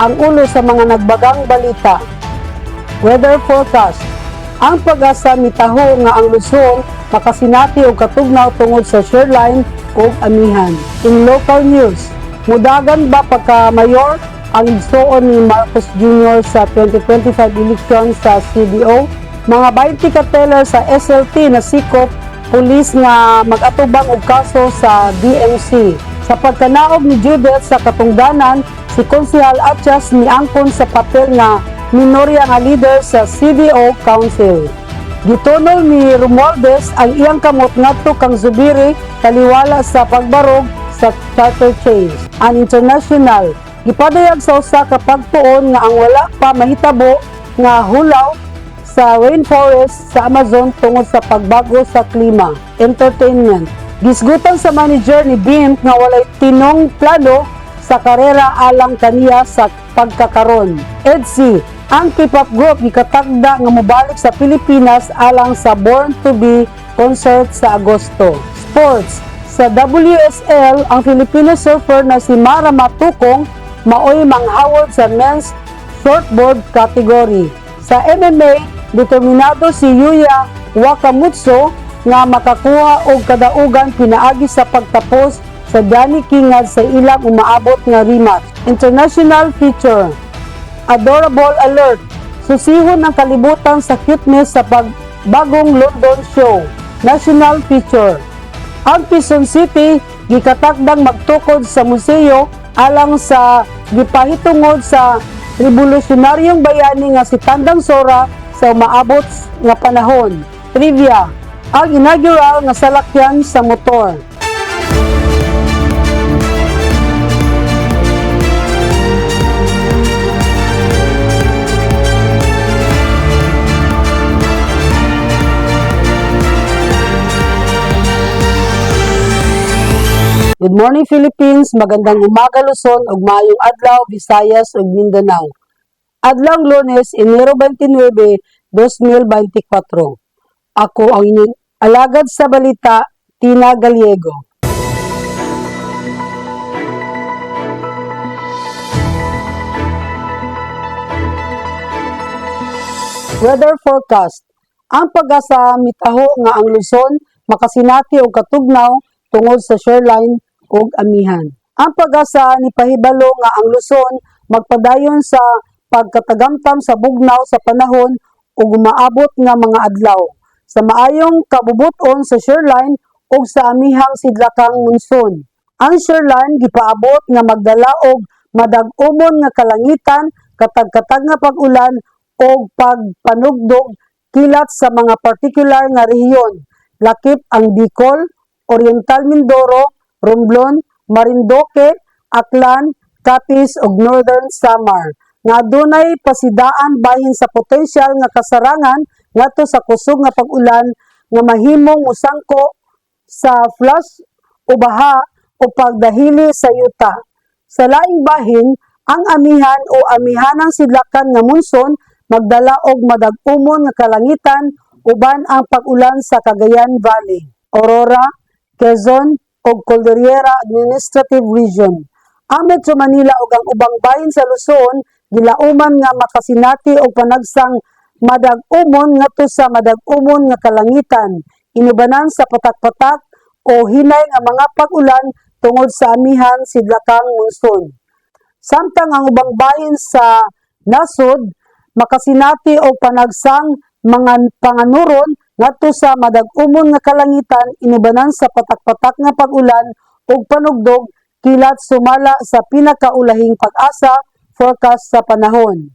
Ang ulo sa mga nagbagang balita. Weather forecast. Ang PAGASA mitaho nga ang Luzon makasinati og katugnaw tungod sa shearline ug amihan. In local news, mudagan ba pagka mayor ang igsuon ni Marcos Jr. sa 2025 election sa CDO? Mga 20 ka teller sa SLT na sikop pulis nga mag-atubang og kaso sa DMC. Sa pagkanaog ni Judith sa katungdanan, si Konsehal Atias miangkon sa papel nga minorya nga leader sa CDO Council. Gitunol ni Romualdez ang iyang kamot ngadto kang Zubiri taliwala sa pagbarog sa charter change. Ang international, gipadayag sa usa ka pagtuon nga ang wala pa mahitabo nga hulaw sa rainforest sa Amazon tungod sa pagbago sa klima. Entertainment. Gisgutan sa manager ni Bimp nga walay tinong plano sa karera alang kaniya sa pagkakaron. EDSI, ang K-pop group gikatagda nga mobalik sa Pilipinas alang sa Born to Be concert sa Agosto. Sports, sa WSL, ang Filipino surfer na si Mara Matukong maoy manghawod sa men's shortboard category. Sa MMA, determinado si Yuya Wakamatsu nga makakuha og kadaugan pinaagi sa pagtapos sa Danny Kingad sa ilang umaabot nga rematch. International feature. Adorable alert. Susihon ang kalibutan sa cuteness sa pagbagong London show. National feature. Ang Quezon City gikatakdang magtukod sa museo alang sa gipahitungod sa revolusyonaryong bayani nga si Tandang Sora sa umaabot nga panahon. Trivia. Ang inaugural nga salakyan sa motor. Good morning, Philippines, magandang umaga Luzon ug maayong adlaw Visayas ug Mindanao. Adlawng Lunes, Enero 29, 2024. Ako ang inyong alagad sa balita, Tina Gallego. Weather forecast. Ang PAGASA mitaho nga ang Luzon makasinati og katugnaw tungod sa shoreline ug amihan. Ang PAGASA ni pahibalo nga ang Luzon magpadayon sa pagkatagamtam sa bugnaw sa panahon ug umaabot nga mga adlaw sa maayong kabubuton sa shoreline ug sa amihang sidlakang monsoon. Ang shoreline gipaabot nga magdala og madag-umon nga kalangitan, katag-katag nga pag-ulan o pagpanugdog kilat sa mga partikular nga rehiyon, lakip ang Bicol, Oriental Mindoro, Romblon, Marinduque, Aklan, Capiz ug Northern Samar nga adunay pasidaan bahin sa potensyal nga kasarangan ngadto sa kusog nga pag-ulan nga mahimong mosangko sa flash o baha o pagdahili sa yuta. Sa laing bahin, ang amihan o amihanang sidlakan nga monson magdala og madag-umon nga kalangitan uban ang pag-ulan sa Cagayan Valley, Aurora, Quezon ug Cordillera Administrative Region. Ang Metro Manila ug ang ubang bahin sa Luzon gilauman nga makasinati og panagsang madag-umon ngadto sa madag-umon nga kalangitan inubanan sa patak-patak o hinay nga mga pag-ulan tungod sa amihan sidlakang monsoon. Samtang ang ubang bahin sa nasod makasinati og panagsang mga panganuron ngadto sa madag-umon nga kalangitan inubanan sa patak-patak nga pag-ulan ug panugdog kilat sumala sa pinakaulahing PAGASA forecast sa panahon.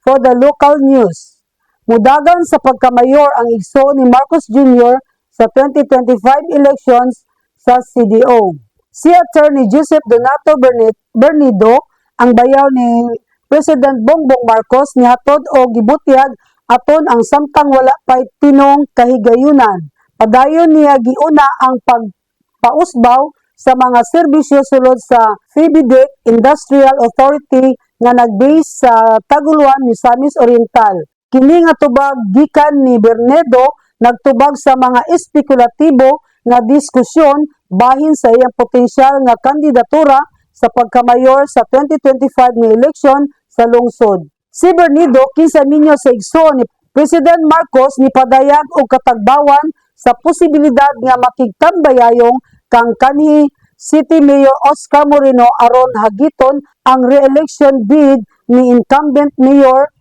For the local news, mudagan sa pagkamayor ang igsoon ni Marcos Jr. sa 2025 elections sa CDO. Si Attorney Joseph Donato Bernido, ang bayaw ni President Bongbong Marcos, nihatod og gibutyag aton ang samtang wala pay tinong kahigayunan. Padayon niya giuna ang pagpausbaw sa mga serbisyo sulod sa PHIVIDEC Industrial Authority nga nag-base sa Taguluan, Misamis Oriental. Kini nga tubag gikan ni Bernedo. nagtubag sa mga espekulatibo nga diskusyon bahin sa iyang potensyal nga kandidatura sa pagkamayor sa 2025 nga eleksyon sa lungsod. Si Bernido, kinsa minyo sa igsoon ni President Marcos, nipadayag og katagbawan sa posibilidad nga makigtambayayong kang kanhi City Mayor Oscar Moreno aron hagiton ang re-election bid ni incumbent Mayor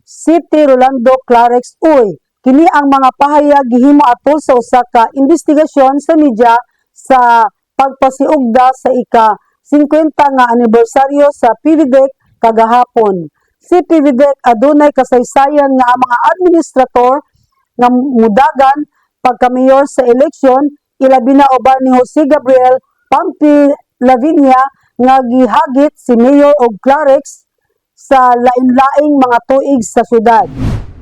City Rolando Klarex Uy. Kini ang mga pahayag gihimo atol sa usa ka investigasyon sa media sa pagpasiugda sa ika 50 nga anibersaryo sa PHIVIDEC kagahapon. Si PHIVIDEC adunay kasaysayan nga ang mga administrator nga mudagan pagka-mayor sa eleksyon, ilabi na uban ni Jose Gabriel Pampi Lavinia nga gihagit si Mayor og Klarex sa lain-laing mga tuig sa syudad.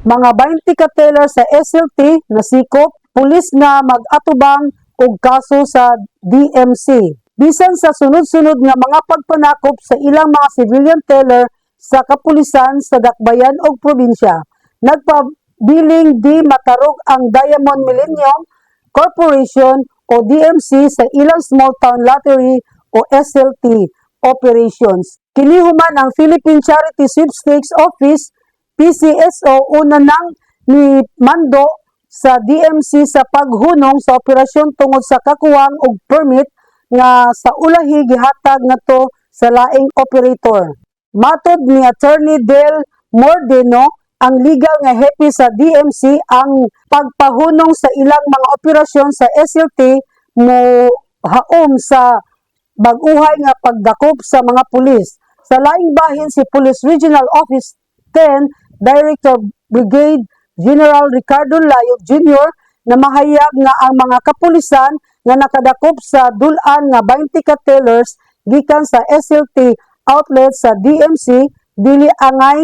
Mga 20 ka teller sa SLT nasikop, pulis nga mag-atubang og kaso sa DMC. Bisan sa sunod-sunod nga mga pagpanakop sa ilang mga civilian teller sa kapulisan sa dakbayan og probinsya, nagpabiling di matarog ang Diamond Millennium Corporation o DMC sa ilang small town lottery o SLT operations. Kini human ang Philippine Charity Sweepstakes Office PCSO una nang ni mando sa DMC sa paghunong sa operasyon tungod sa kakuwang og permit nga sa ulahi gihatag ngadto sa laing operator. Matod ni Attorney Del Mordeno, ang legal nga hepe sa DMC, ang pagpahunong sa ilang mga operasyon sa SLT mo haom sa bag-uhay nga pagdakop sa mga pulis. Sa laing bahin, si Police Regional Office 10 Director Brigade General Ricardo Layog Jr. na mahayag nga ang mga kapulisan nga nakadakop sa dul-an nga 20 ka tellers gikan sa SLT outlet sa DMC dili angay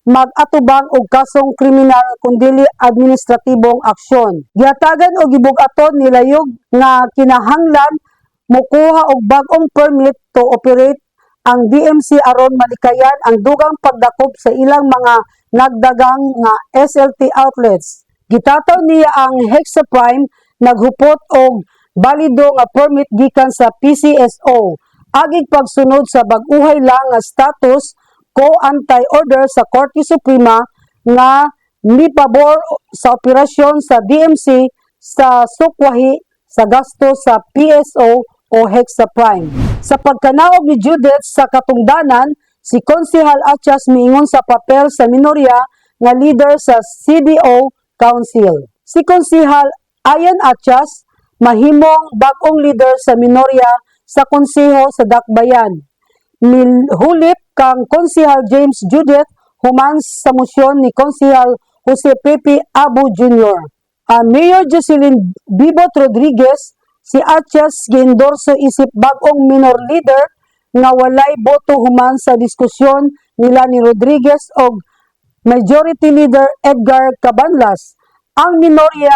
mag-atubang og kasong kriminal kundili administratibong aksyon. Gihatagan og gibug-aton ni Layog nga kinahanglan mukuha og bag-ong permit to operate ang DMC aron malikayan ang dugang pagdakop sa ilang mga nagdagang nga SLT outlets. Gitataw niya ang Hexaprime naghupot og balido nga permit gikan sa PCSO agig pagsunod sa bag-uhay lang nga status quo ante order sa Korte Suprema nga mipabor sa operasyon sa DMC sa sukwahi sa gasto sa PSO o Hexaprime. Sa pagkanaog ni Judith sa katungdanan, si Konsehal Atias miingon sa papel sa minorya nga leader sa CDO Council. Si Konsehal Ian Atias mahimong bag-ong leader sa minorya sa konseho sa Dakbayan. Nihulip kang Konsehal James Judith human sa mosyon ni Konsehal Jose Pepe Abu Jr. Mayor Jocelyn Bibot Rodriguez, si Atias giendorso isip bag-ong minor leader nga walay boto human sa diskusyon nila ni Rodriguez og Majority Leader Edgar Cabanlas. Ang minorya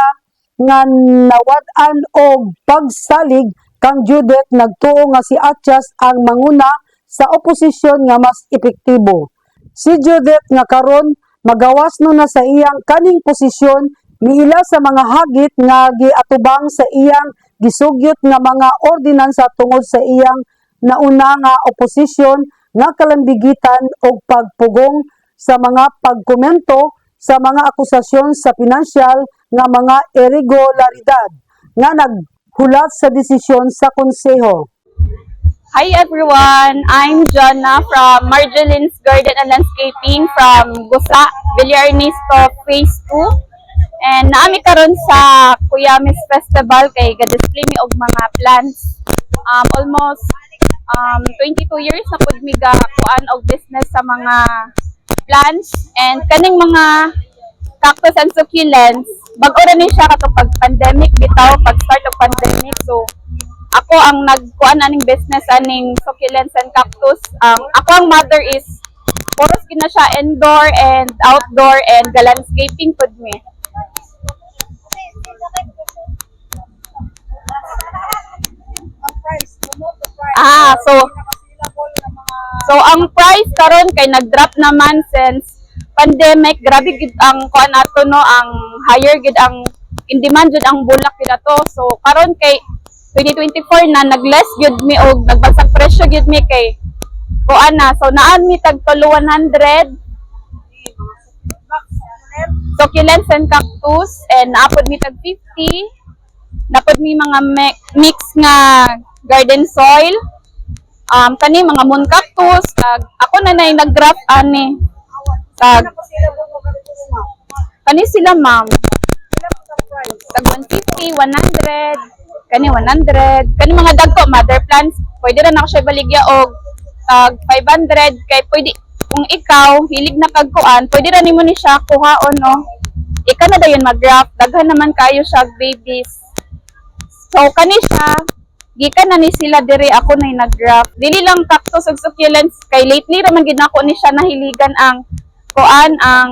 nga nawad-an og pagsalig kang Judith nagtuo nga si Atias ang manguna sa oposisyon nga mas epektibo. Si Judith nga karon magawas no na sa iyang kaning posisyon niila sa mga hagit nga giatubang sa iyang gisugyot nga mga ordinansa tungod sa iyang nauna nga oposisyon nga kalambigitan og pagpugong sa mga pagkomento sa mga akusasyon sa pinansyal nga mga irregularidad nga naghulat sa desisyon sa konseho. Hi everyone, I'm Jonna from Marjoline's Garden and Landscaping from Gusa, Villar Ernesto Phase 2. And naa mi karon sa Kuyamis Festival kay ga-display mi og mga plants. Almost 22 years na pud mi ga kuan og business sa mga plants and kaning mga cactus and succulents. Bag-o ra ni siya katong pag pandemic bitaw, pag start of pandemic. So ako ang nagkuan aning business aning succulents and cactus. Ang ako ang mother is puros gina siya indoor and outdoor and ga landscaping pud mi. Ang price, promote the price. Ah, Pinaka-available na mga So ang price karon kay nag-drop naman since pandemic, grabe gid ang kuan ato no, ang higher gid ang In demand jud ang bulak gyud ato. So karon kay 2024 na, nag-less gyud mi og nagbagsak presyo gyud mi kay kuan na. So naan mi tag tulo 100 succulents and cactus and naapod mi tag 50. Napod mi mga mix nga garden soil. Kani mga moon cactus kag ako na nay nag-graft ani. Kag Ano po sila mo mga? Kani sila, ma'am. Sila po ang price? Tag 150, 100, kani 100. Kani mga dagko mother plants, pwede ra nako siya baligya og tag 500 kay pwede kung ikaw hilig na kag kuan, pwede ra nimo ni siya kuhaon, no. Ika na dayon mag-graft, daghan naman kayo siya og babies. So kani siya, gikan na ni sila dire, ako na nag-graft. Dili lang cactus ug succulents kay lately ra man gid nako ni siya nahiligan ang kuan, ang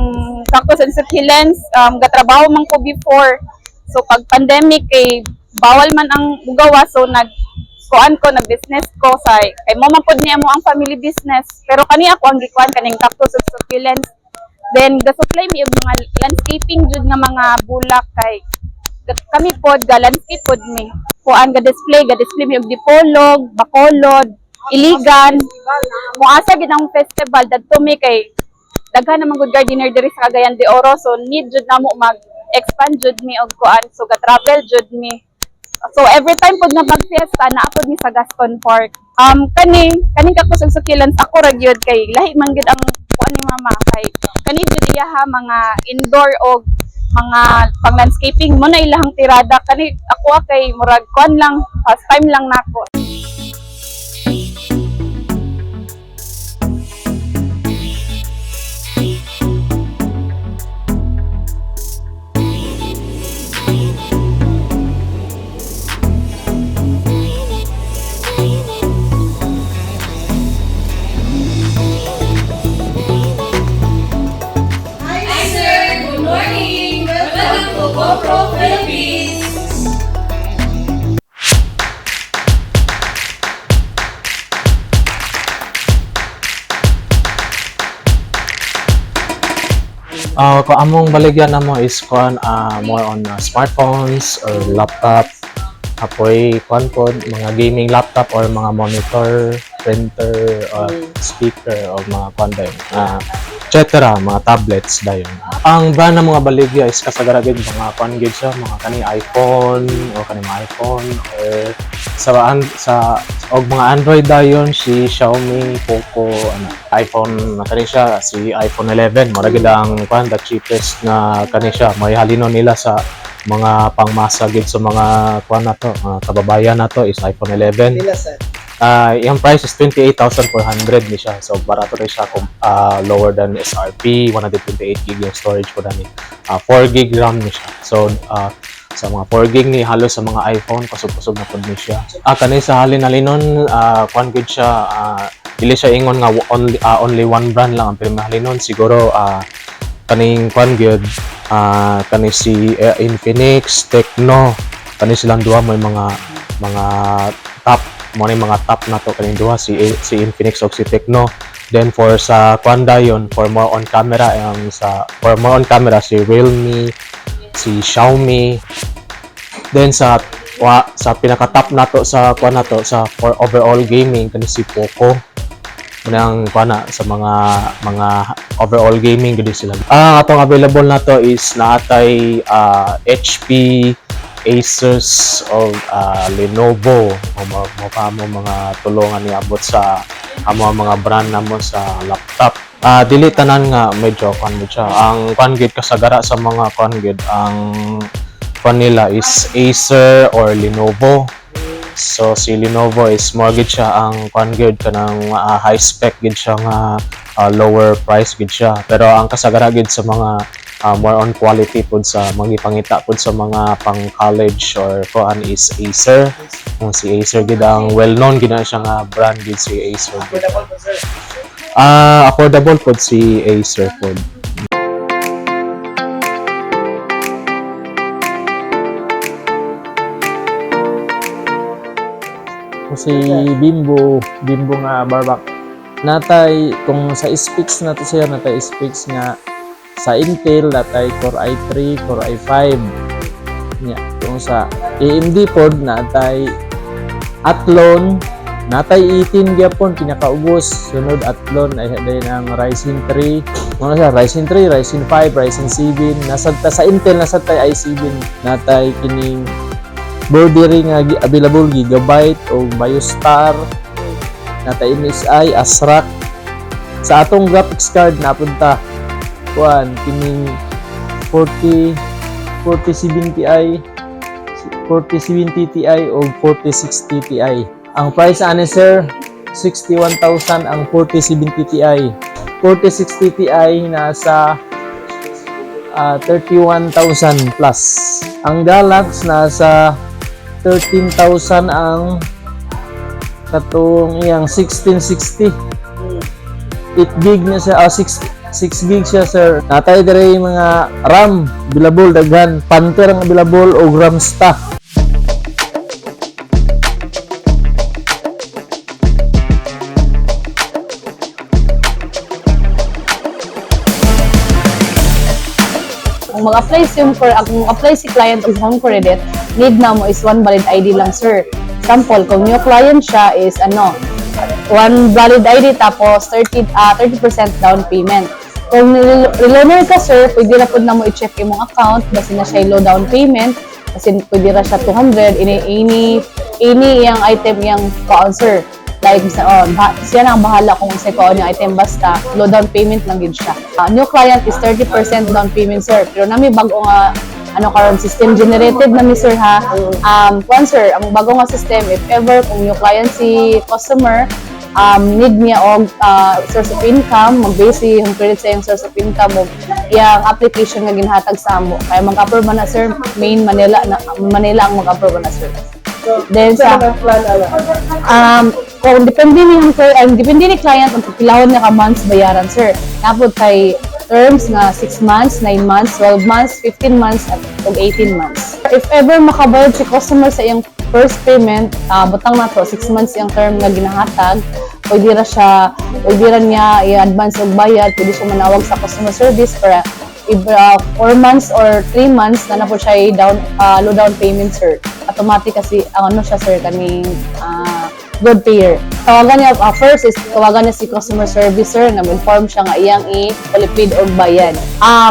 cactus and succulents. Gatrabaho man ko before. So pag pandemic kay bawal man ang bugawa, so nag kuan ko, nag business ko sa kay mo man pud niya mo ang family business. Pero kani ako ang gikuan kaning cactus ug succulents. Then ga-supply mi og mga landscaping jud nga mga bulak kay kami pod ga landscape pod mi. Kuan ga display mi og Dipolog, Bacolod, Iligan. Muasa gid ang festival dadto mi kay daghan naman good gardener diri sa Cagayan de Oro, so need jud namo mag expand jud mi og kuan, so ga travel jud mi. So every time pod nga pag fiesta, naa pod mi sa Gaston Park. Kani kaning cactus ug succulents, ako ra gyud kay lahi man gyud ang kuan ni mama kay kani jud iya ha, mga indoor og mga pang landscaping mo na ilahang tirada. Kani ako ah, kay murag kuan lang, pastime lang nako. Hi, sir! Good morning! Welcome to GoPro Philippines! Kung among baligyan namo is kuan, more on smartphones or laptop. Apoy kuan pod mga gaming laptop or mga monitor, printer, or speaker o mga kuan dayon. Et cetera, mga tablets dayon. Ang brand ng mga baligya is kasagara gid mga kuan gid siya, mga kani iPhone o kani mga iPhone or sa og mga Android dayon si Xiaomi, Poco, ano, iPhone na kani siya si iPhone 11, mura gid ang kuan, the cheapest na kani siya. May halino nila sa mga pangmasa gid sa mga kuan nato, mga kababayan nato is iPhone 11. Pila, sir? Yung price is 28,400 ni siya. So barato rin siya kung lower than SRP, 128 gig yung storage ko dani. 4 gig RAM ni siya. So sa mga 4 gig ni halos sa mga iPhone kusog-kusog na pud ni siya. Kani sa halin halinon, kuan gud siya, dili siya ingon nga only one brand lang ang pirmi halinon siguro, kaning kuan gyud, kani si Infinix, Tecno, kani silang duha may mga top mo ni mga top na to kaning duha si Infinix ug si Tecno. Then for sa kuan dayon, for more on camera, ang sa for more on camera si Realme, si Xiaomi. Then sa pinaka top nato sa kuan nato sa for overall gaming kani si Poco. Munang kuan na sa mga overall gaming gud sila. Ang atong available nato is naatay HP, Asus o Lenovo o mo pa mo mga tulungan niabot sa amo ang mga brand namo sa laptop. Dili tanan nga medyo kuan mo siya. Ang kuan gid kasagara sa mga kuan gid ang kuan nila is Acer or Lenovo. So si Lenovo is more gid siya ang kuan gid kanang high spec gid siya nga lower price gid siya. Pero ang kasagara gid sa mga more on quality pud sa mga gipangita pud sa mga pang college or kuan is Acer. Kung si Acer gid ang well known gid na siya nga brand gid si Acer gid. Affordable po, sir? Affordable pud si Acer pud. Si Bimbo, Bimbo nga barbak. Natay kung sa specs nato sir, natay specs nga sa Intel natay Core i3, Core i5. Nya, kung sa AMD pod natay Athlon, natay 18 gyapon pinakaubos, sunod Athlon ay dayon ang Ryzen 3. Mga siya Ryzen 3, Ryzen 5, Ryzen 7, nasad ta sa Intel nasad tay i7, natay kining board diri nga available Gigabyte o Biostar, natay MSI, ASRock. Sa atong graphics card napunta kuan kining 40 4070 Ti, 4070 Ti o 4060 Ti. Ang price ani sir, 61,000 ang 4070 Ti. 4060 Ti nasa 31,000 plus. Ang Galax nasa 13,000 ang katong iyang 1660. 8 gig na siya, 6 gig siya, sir. Natay dire yung mga RAM available daghan, Panther ang available o Ramsta. Kung mag-apply si for kung apply si client og home credit, need na mo is one valid ID lang, sir. Sample, kung new client siya is ano, one valid ID tapos 30% down payment. Kung reloaner ka, sir, pwede na pud na mo i-check imong account basta na siya low down payment kasi pwede ra siya 200 ini ini ini iyang item iyang kaon, sir. Like sa oh, siya na ang bahala kung unsay kaon yung item basta low down payment lang gid siya. New client is 30% down payment, sir. Pero nami bag-o nga ano karon, system generated na mi, sir, ha. Kwan sir, ang bago nga system, if ever kung new client si customer, need niya og source of income, mag-base si home credit sa iyang source of income og iyang application nga ginhatag sa amo. Kaya mag-approve man na, sir, main Manila na, Manila ang mag-approve na, sir. Then sa plan ala? Kung depende ni home credit, depende ni client kung pilahon niya ka months bayaran, sir. Napod kay terms nga 6 months, 9 months, 12 months, 15 months, at ug 18 months. If ever makabayad si customer sa iyang first payment, butang na to, 6 months iyang term nga ginahatag, pwede ra siya, pwede ra niya i-advance og bayad, pwede siya manawag sa customer service para if 4 months or 3 months na na po siya down low down payment, sir. Automatic kasi ang ano siya, sir, kaning good payer. Tawagan niya first is tawagan niya si customer service, sir, nga inform siya nga iyang i-palipid og bayad.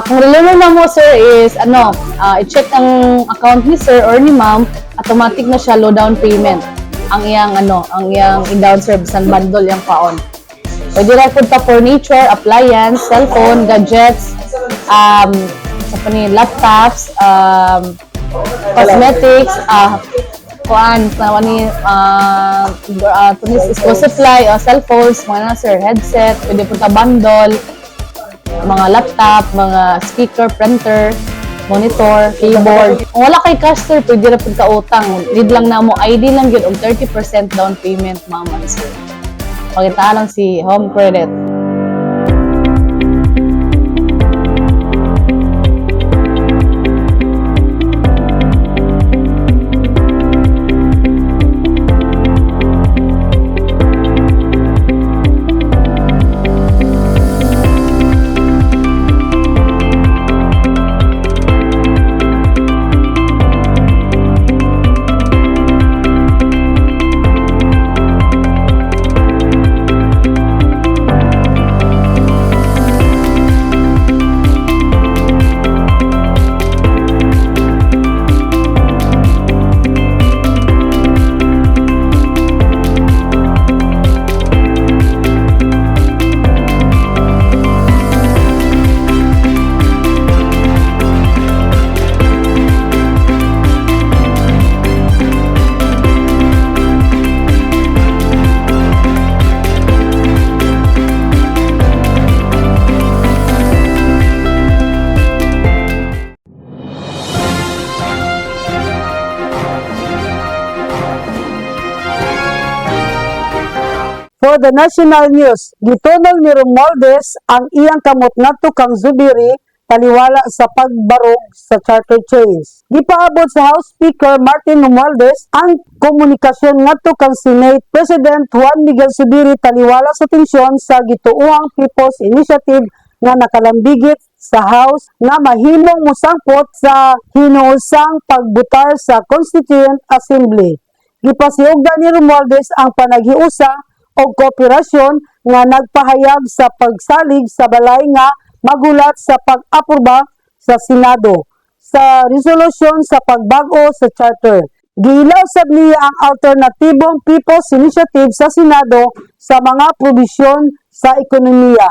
Kung reloaner na mo, sir, is ano, i-check ang account ni sir or ni ma'am, automatic na siya low down payment ang iyang ano, ang iyang i-down service ang bundle iyang paon. Pwede ra pud ta furniture, appliance, cellphone, gadgets, sa pa ni laptops, cosmetics, kuan, sa ni tunis school supply, cellphones, mga na sir, headset, pwede pud ta bundle, mga laptop, mga speaker, printer, monitor, keyboard. Kung wala kay cash, sir, pwede ra pud ka utang. Need lang na mo ID lang gyud og 30% down payment, ma'am and sir. Pakita lang si home credit. For the national news, gitunol ni Romualdez ang iyang kamot ngadto kang Zubiri taliwala sa pagbarog sa charter change. Gipaabot sa House Speaker Martin Romualdez ang komunikasyon ngadto kang Senate President Juan Miguel Zubiri taliwala sa tensyon sa gituohang People's Initiative nga nakalambigit sa House nga mahimong mosangpot sa hinuusang pagbutar sa Constituent Assembly. Gipasiugda ni Romualdez ang panaghiusa o kooperasyon nga nagpahayag sa pagsalig sa balay nga magulat sa pag-aproba sa Senado sa resolusyon sa pagbag-o sa charter. Giila usab niya ang alternatibong People's Initiative sa Senado sa mga probisyon sa ekonomiya.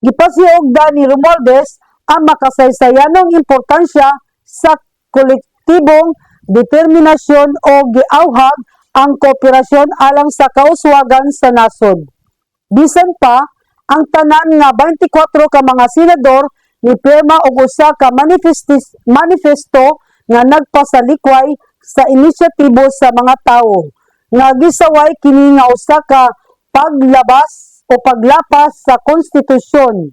Gipasiugda ni Romualdez ang makasaysayanong importansya sa kolektibong determinasyon o giawhag ang kooperasyon alang sa kauswagan sa nasod. Bisan pa, ang tanan nga 24 ka mga senador ni pirma og usa ka manifesto nga nagpasalikway sa inisyatibo sa mga tawo nga gisaway kini nga usa ka paglabas o paglapas sa konstitusyon.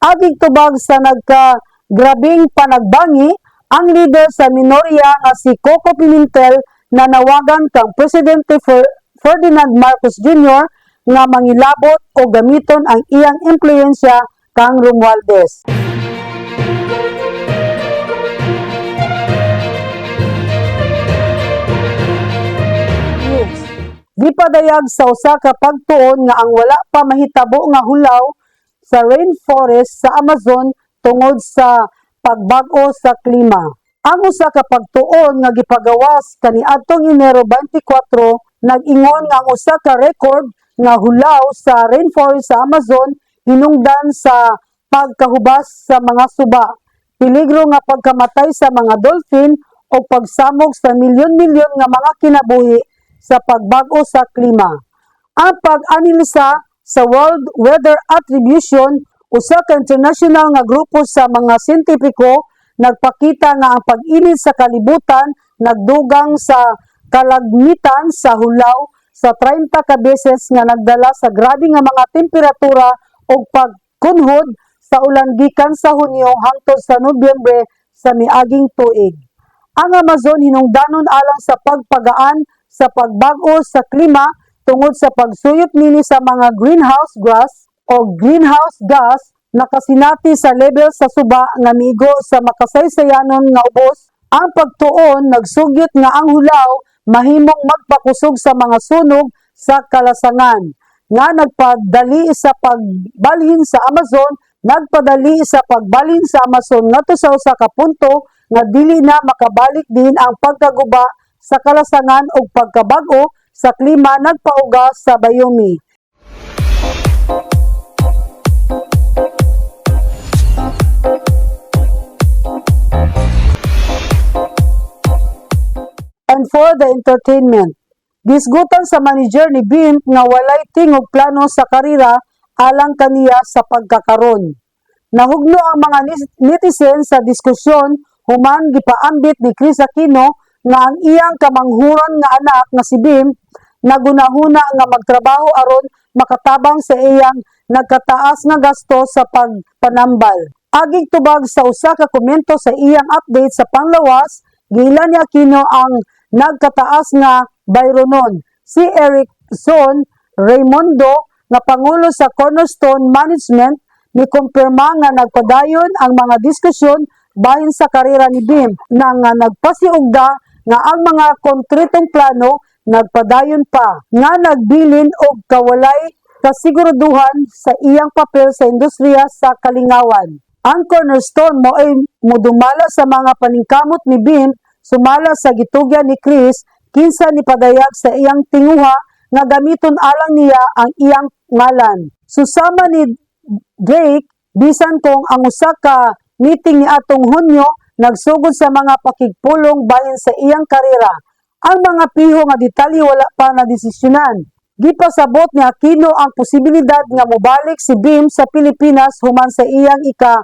Agig tubag sa nagka-grabing panagbangi, ang leader sa minorya nga si Coco Pimentel nanawagan kang Presidente Ferdinand Marcos Jr. nga mangilabot o gamiton ang iyang impluwensya kang Romualdez. News. Gipadayag sa usa ka pagtuon nga ang wala pa mahitabo nga hulaw sa rainforest sa Amazon tungod sa pagbag-o sa klima. Ang usa ka pagtuon nga gipagawas kaniadtong Enero 24 nag-ingon nga ang usa ka record nga hulaw sa rainforest sa Amazon hinungdan sa pagkahubas sa mga suba, peligro nga pagkamatay sa mga dolphin o pagsamok sa milyon-milyon nga mga kinabuhi sa pagbag-o sa klima. Ang pag-analisa sa World Weather Attribution, usa ka international nga grupo sa mga siyentipiko, nagpakita nga ang pag-init sa kalibutan nagdugang sa kalagmitan sa hulaw sa 30 ka beses nga nagdala sa grabe nga mga temperatura ug pagkunhod sa ulan gikan sa Hunyo hangtod sa Nobyembre sa miaging tuig. Ang Amazon hinungdanon alang sa pagpagaan sa pagbag-o sa klima tungod sa pagsuyop nini sa mga greenhouse gas o greenhouse gas, nakasinati sa level sa suba nga miigo sa makasaysayanon nga ubos. Ang pagtuon nagsugyot nga ang hulaw mahimong magpakusog sa mga sunog sa kalasangan nga nagpadali sa pagbalhin sa Amazon ngadto sa usa ka punto nga dili na makabalik din. Ang pagkaguba sa kalasangan ug pagkabag-o sa klima nagpauga sa bayumi. And for the entertainment, gisgutan sa manager ni Bimb nga walay tingog plano sa karera alang kaniya sa pagkakaron. Nahugno ang mga netizen sa diskusyon human gipaambit ni Kris Aquino nga ang iyang kamanghuran nga anak nga si Bimb nagunahuna nga magtrabaho aron makatabang sa iyang nagkataas nga gasto sa pagpanambal. Agig tubag sa usa ka komento sa iyang update sa panglawas, giila ni Aquino ang nagkataas nga bayronon. Si Eric Son Raymundo nga pangulo sa Cornerstone Management ni kumpirma nga nagpadayon ang mga diskusyon bahin sa karera ni Bimb na nga nagpasiugda nga ang mga konkretong plano nagpadayon pa nga nagbilin og kawalay kasiguraduhan sa iyang papel sa industriya sa kalingawan. Ang Cornerstone mo ay modumala sa mga paningkamot ni Bimb sumala sa gitugyan ni Kris, kinsa ni padayag sa iyang tinguha nga gamiton alang niya ang iyang ngalan. Susama ni Drake, bisan kung ang usa ka meeting ni atong Hunyo nagsugod sa mga pakigpulong bahin sa iyang karera. Ang mga piho nga detalye wala pa na desisyonan. Gipasabot ni Aquino ang posibilidad nga mobalik si Bimb sa Pilipinas human sa iyang ika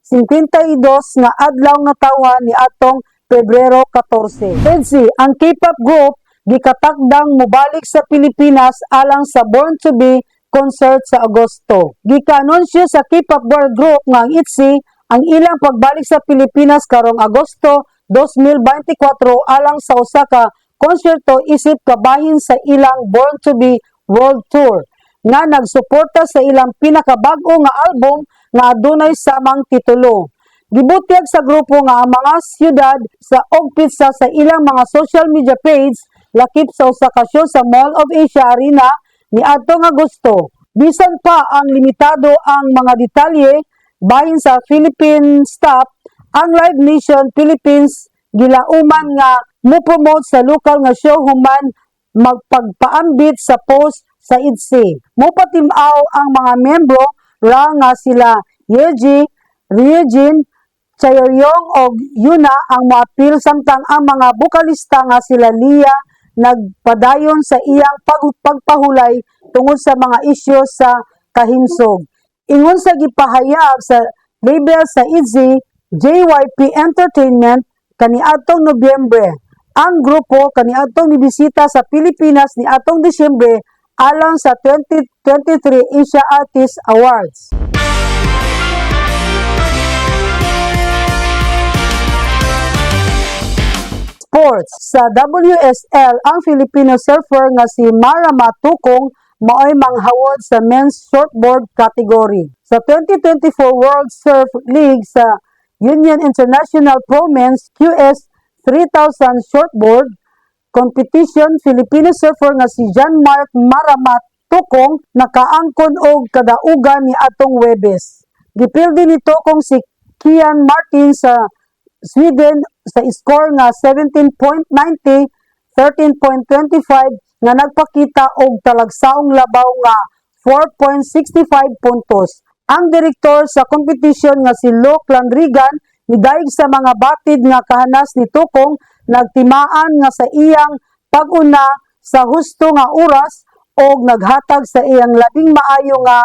52 nga adlaw nga tawhan ni atong Pebrero 14. ITZY, ang K-pop group, gikatakdang mobalik sa Pilipinas alang sa Born to Be concert sa Agosto. Gika-anunsyo sa K-pop girl group nga ang ITZY ang ilang pagbalik sa Pilipinas karong Agosto 2024 alang sa usa ka konserto isip kabahin sa ilang Born to Be World Tour. nga nagsuporta sa ilang pinakabag-o nga album nga adunay samang titulo. Gibutyag sa grupo nga ang mga syudad sa og petsa sa ilang mga social media page lakip sa usa ka show sa Mall of Asia Arena niadtong Agosto. Bisan pa ang limitado ang mga detalye bahin sa Philippine stop, ang Live Nation Philippines gilauman nga mo-promote sa lokal nga show human magpagpaambit sa post sa IDSI. Mopatim-aw ang mga membro ra nga sila Yeji, Ryujin, Chaeryeong og Yuna ang moapil samtang ang mga bokalista nga sila Lia nagpadayon sa iyang pagpahulay tungod sa mga isyu sa kahimsog. Ingon sa gipahayag sa label sa ITZY, JYP Entertainment, kaniadtong Nobyembre. Ang grupo kaniadtong nibisita sa Pilipinas niadtong Disyembre alang sa 2023 Asia Artist Awards. Sports. Sa WSL, ang Filipino surfer nga si Mara Matukong maoy manghawod sa men's shortboard category. Sa 2024 World Surf League sa Union International Pro Men's QS 3000 Shortboard Competition, Filipino surfer nga si John Mark Maramat Tukong nakaangkon og kadaugan niadtong Webes. Gipildi ni Tukong si Kian Martin sa Sweden sa score nga 17.90, 13.25 nga nagpakita og talagsaong labaw nga 4.65 puntos. Ang direktor sa competition nga si Luke Landrigan nidayeg sa mga batid nga kahanas ni Tukong, nagtimaan nga sa iyang pag-una sa husto nga oras og naghatag sa iyang labing maayo nga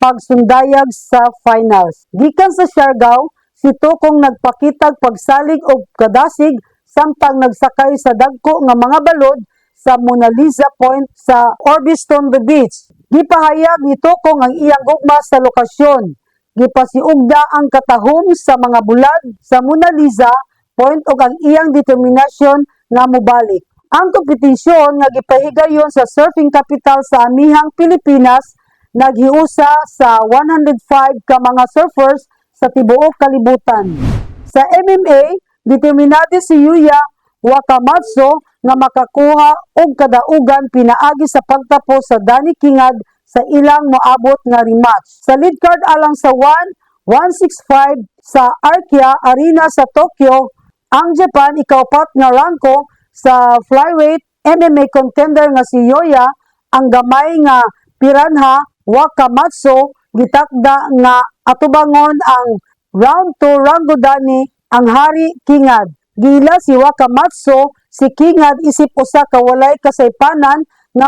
pagsundayag sa finals. Gikan sa Siargao, si Tukong nagpakitag pagsalig og kadasig samtang nagsakay sa dagko nga mga balod sa Mona Lisa Point sa Orbiston Beach. Gipahayag ni Tukong ang iyang gugma sa lokasyon. Gipasiugda ang katahom sa mga bulad sa Mona Lisa Point ug ang iyang determinasyon nga mobalik. Ang kompetisyon nga gipahigayon sa surfing capital sa amihang Pilipinas naghiusa sa 105 ka mga surfers sa tibuok kalibutan. Sa MMA, determinado si Yuya Wakamatsu nga makakuha og kadaugan pinaagi sa pagtapos sa Danny Kingad sa ilang moabot nga rematch. Sa lead card alang sa 1 165 sa Arkia Arena sa Tokyo, ang Japan ikaupat nga rangko sa flyweight MMA contender nga si Yoya ang gamay nga piranha Wakamatsu gitakda nga atubangon ang round 2 Rangodani ang hari Kingad. Gila si Wakamatsu si Kingad isip usa ka walay kasaypanan nga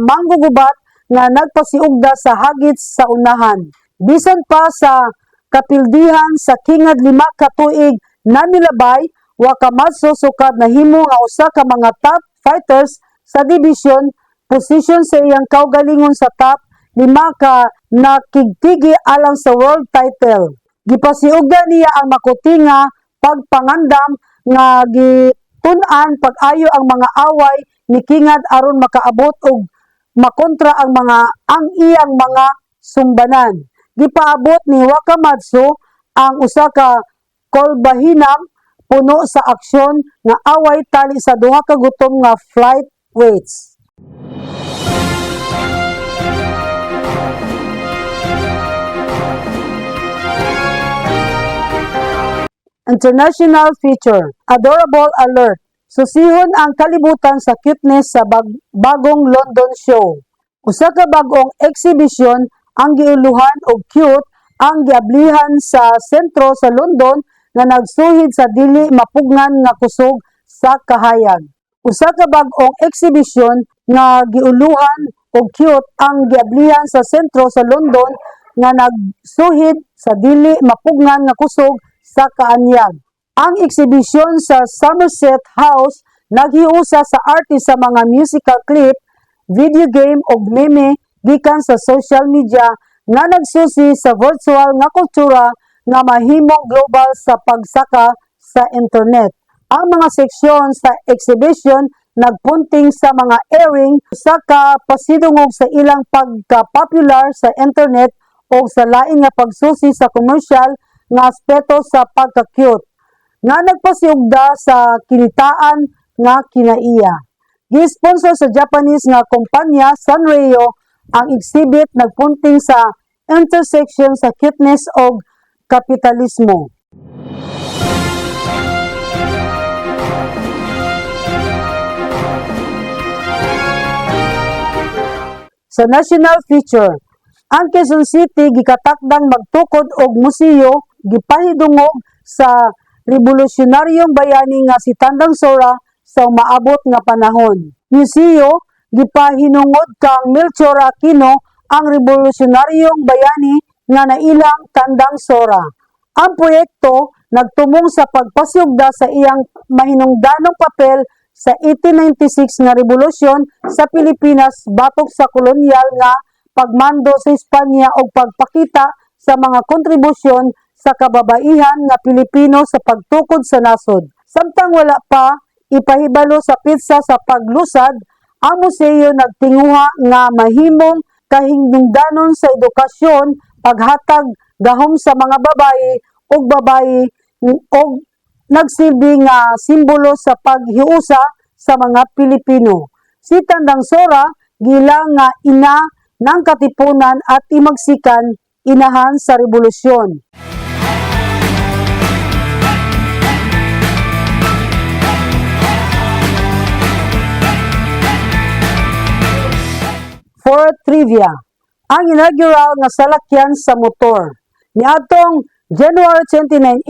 manggugubat nga nagpasiugda sa hagit sa unahan. Bisan pa sa kapildihan sa Kingad 5 ka tuig na nilabay, Wakamatsu sukad nahimo nga usa ka mga top fighters sa division, position sa iyang kaugalingon sa top 5 ka nakigtigi alang sa world title. Gipasiugda niya ang makuti nga pagpangandam nga gitun-an pag-ayo ang mga away ni Kingad aron makaabot og makontra ang iyang mga sumbanan. Gipaabot ni Wakamatsu ang usa ka kolbahinam puno sa aksyon nga away tali sa duha ka gutom nga flyweights. International feature. Adorable alert. Susihon ang kalibutan sa cuteness sa bagong London show. Usa ka bag-ong exhibition ang giuluhan og cute ang giablihan sa sentro sa London nga nagsuhid sa dili mapugnan nga kusog sa kahayag. Usa ka bag-ong exhibition nga giuluhan og cute ang giablihan sa sentro sa London nga nagsuhid sa dili mapugnan nga kusog sa kaanyag. Ang exhibition sa Somerset House naghiusa sa artist sa mga musical clip, video game ug meme gikan sa social media nga nagsusi sa virtual nga kultura nga mahimong global sa pagsaka sa internet. Ang mga seksyon sa exhibition nagpunting sa mga earring sa kapasidungog sa ilang pagka-popular sa internet o sa lain nga pagsusi sa komersyal nga aspeto sa pagka-cute nga nagpasiugda sa kinitaan nga kinaiya. Gi-sponsor sa Japanese nga kumpanya Sanrio ang exhibit, nagpunting sa intersection sa cuteness og kapitalismo. Sa national feature, ang Quezon City gikatakdang magtukod og museo gipahidungog sa revolusyonaryong bayani nga si Tandang Sora sa umaabot nga panahon. Museo gipahinungod kang Melchor Aquino ang revolusyonaryong bayani nga nailang Tandang Sora. Ang proyekto nagtumong sa pagpasiugda sa iyang mahinungdanong papel sa 1896 nga rebolusyon sa Pilipinas batok sa kolonyal nga pagmando sa Espanya og pagpakita sa mga kontribusyon sa kababaihan nga Pilipino sa pagtukod sa nasod. Samtang wala pa ipahibalo sa petsa sa paglusad, ang museo nagtinguha nga mahimong kahinungdanon sa edukasyon, paghatag gahom sa mga babae ug babae og nagsilbi nga simbolo sa paghiusa sa mga Pilipino. Si Tandang Sora gila nga ina ng Katipunan at himagsikan inahan sa rebolusyon. For trivia, ang inaugural nga salakyan sa motor. Niadtong January 29,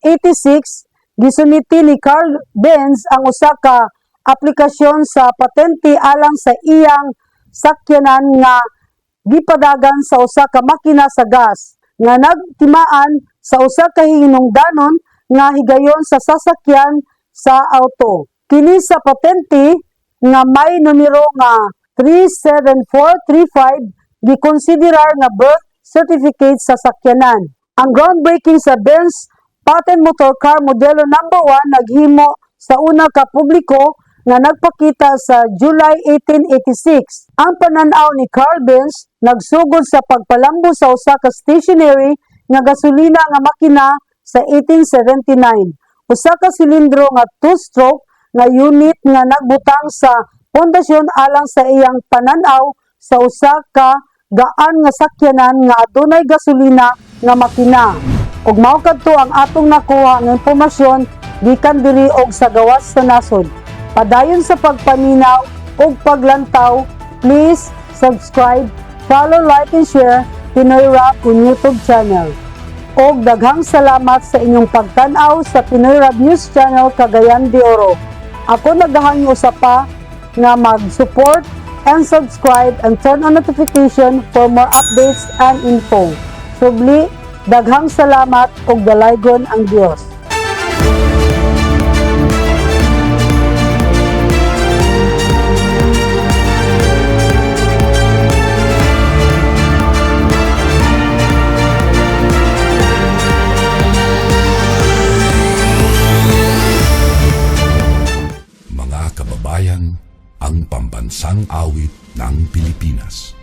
1886, gisumiti ni Carl Benz ang usa ka aplikasyon sa patente alang sa iyang sakyanan nga gipadagan sa usa ka makina sa gas nga nagtimaan sa usa ka hinungdanon nga higayon sa sasakyan sa auto. Kini sa patente nga may numero nga 37435 gikonsiderar nga birth certificate sa sakyanan. Ang groundbreaking sa Benz patent motor car modelo number 1 naghimo sa una ka publiko nga nagpakita sa July 1886. Ang panan-aw ni Carl Benz nagsugod sa pagpalambo sa usa ka stationary nga gasolina nga makina sa 1879. Usa ka silindro nga two-stroke nga unit nga nagbutang sa pundasyon alang sa iyang pananaw sa usa ka gaan nga sakyanan nga adunay gasolina nga makina. Ug mao kadto ang atong nakuha nga impormasyon gikan diri og sa gawas sa nasod. Padayon sa pagpaminaw ug paglantaw, please subscribe, follow, like and share Pinoy Rap on YouTube channel. Og daghang salamat sa inyong pagtan-aw sa Pinoy Rap News Channel Cagayan de Oro. Ako nagahangyo usa pa nga mag-support and subscribe and turn on notification for more updates and info. Subli, daghang salamat ug dalaygon ang Dios. Mga kababayan, ang pambansang awit ng Pilipinas.